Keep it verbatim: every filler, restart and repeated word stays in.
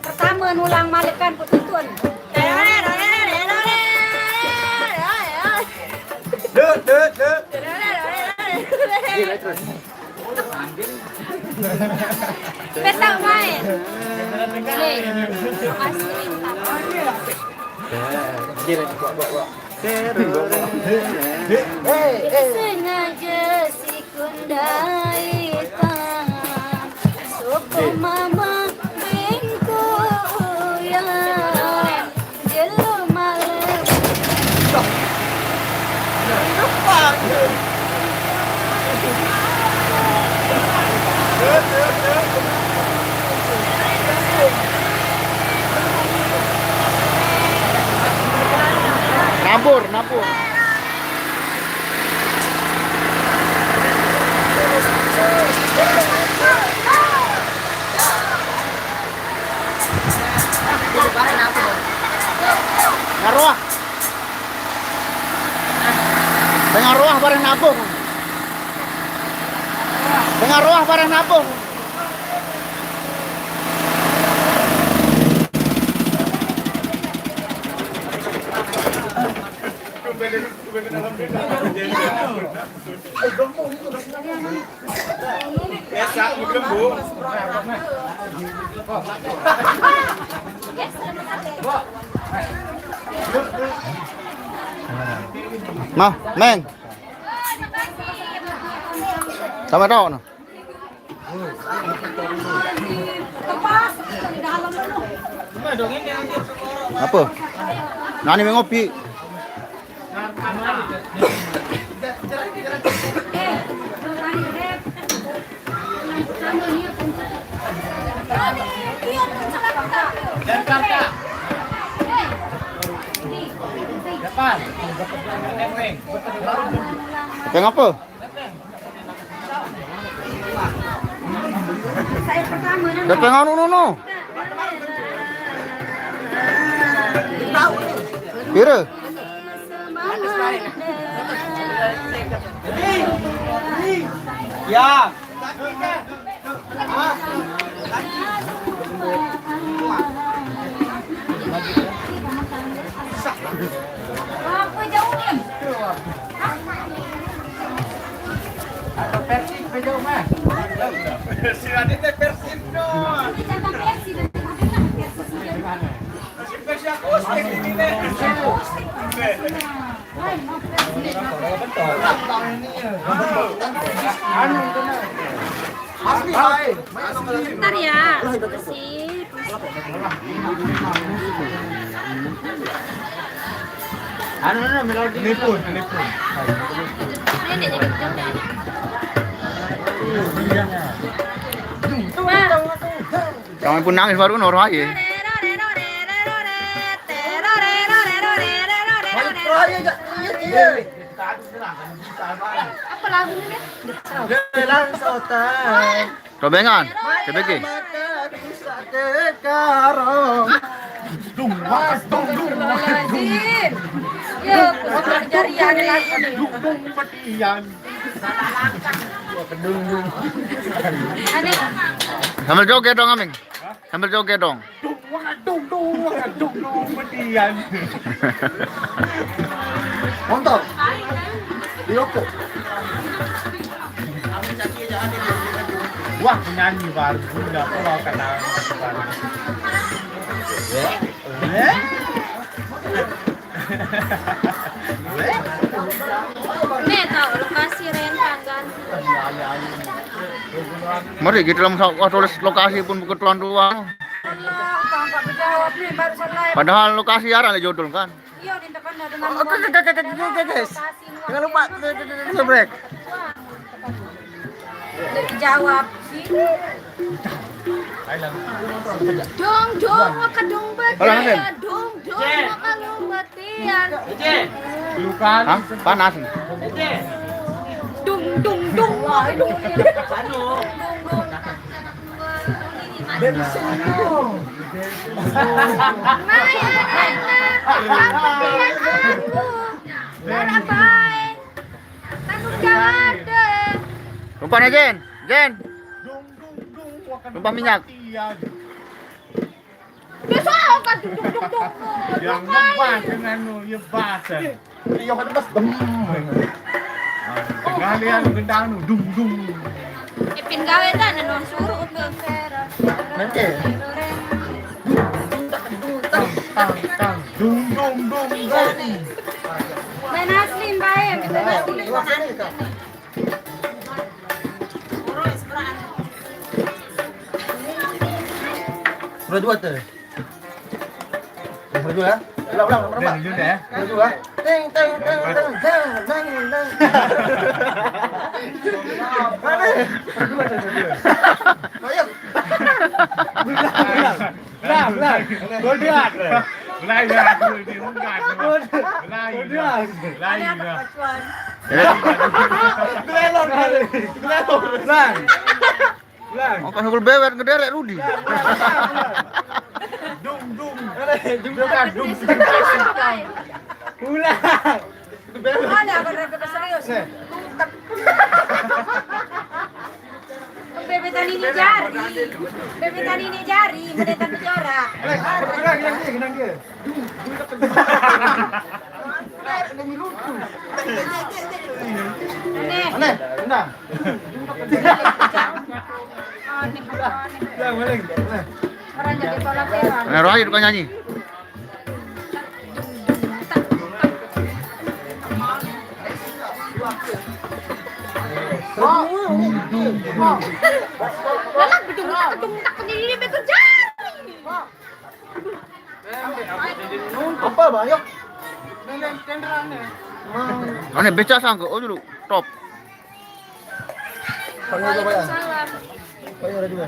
Pertama nulang malekan ku tuntun. Dut, dut, dut. Gila terus. Petak main. Nih, asli. Sengaja si kundai tangan. Suku mama bingku ya. Jelu malam. Nabur, nabur. Ngaruah. Pengaruah bareng nabuh. Pengaruah bareng nabuh. Mah, Meng. Sama tau no. Apa? Nani mengopi. Yang apa? Datang anu, no, no. Pira? Ya. Apa jauh ni? Atau versi beda, Mas? Si Radit teh versi no. Ini jangan versi, dan versi sendiri. Versi akustik ini teh. Akustik, versi. Hai, mau versi. Anu, itu, Mas. Asli, hai. Bentar ya. Versi. Anu, anu, melodi. Telepon, telepon. Kami pun nangis baru noro aja. Apa lagunya, Dek? Jalan sotan. Robengan, C B G. Mata bisa tekarong. Dung, was, dung, dung, was, dung. Astagfirullahaladzim. Ya, pusing jari-jari. Dung, dung, petian. Aneh. Sambil joget dong, Aming. Sambil joget dong. Dung, wah, dung, dung, wah, dung, dung, petian. Motor. Di rokok. Wah, penyanyi baru. Udah, kalau kata baru. Eh? Eh? Nih, tahu lokasi Ren Panggan. Mari kita dalam sa-, wah, tulis lokasi pun bukan tuan tuan. Padahal lokasi arah le jodol kan. Iya, di depan ada nama. Oke, oke, oke, oke, oke, guys. Jangan lupa, oke, oke, oke, oke, break. Udah dijawab sih. Dong, dong, maka dong, Halo, Hasan. Dong, dong, maka dong, batian. Hah? Panas nih. Dung, dung, dung, dung. Anu. Mai anak-anak, kamu lihat aku. Lara bae. Tanggung jawab deh. Tumpah nih, Jen. Jen. Tumpah minyak. Besok kan dung, dung, dung, dung. Yang ngebas dengan nu, ya bas. Iya, kan bas dem. Kalian gendang nu, dung, dung. Ipin gawe dah, nang suruh untuk. Nanti. Tang, tang, tang. Dung, dung, dung, dung. Main asli, Mbak, ya, kita asli. Sudah dua tuh. Nomor dua ya. Ulang, ulang, nomor empat. Nomor dua ya. Nomor dua. Teng, teng, teng, teng, teng, teng, teng. Mana? Ayo. Ulang, ulang. Ulang, ulang. Gua lihat. Ulang, ulang. Gua diungkat. Ulang, ulang. Ulang, ulang. Gelelor kali. Gelelor. Ulang. Ulang. Apa sukul bewet ngederek Rudi? Dung, dung. Dung, dung, dung. Ulang. Ada apa, serius? Bebetan ini jari. Bebetan ini jari, bebetan bicara. Ulang, ulang, ulang, ulang. Aneh. Aneh, benar. Aneh, aneh. Ya, balik. Aneh. Orang jadi pola viral. Aneh, roh aja tukang nyanyi. Lalat bedung, bedung, tak peduli, betul jari. Apa, Bang? Ayo. Aneh beca sangka, oh dulu, top. Panggil coba ya. Waalaikumsalam. Panggil ada dua.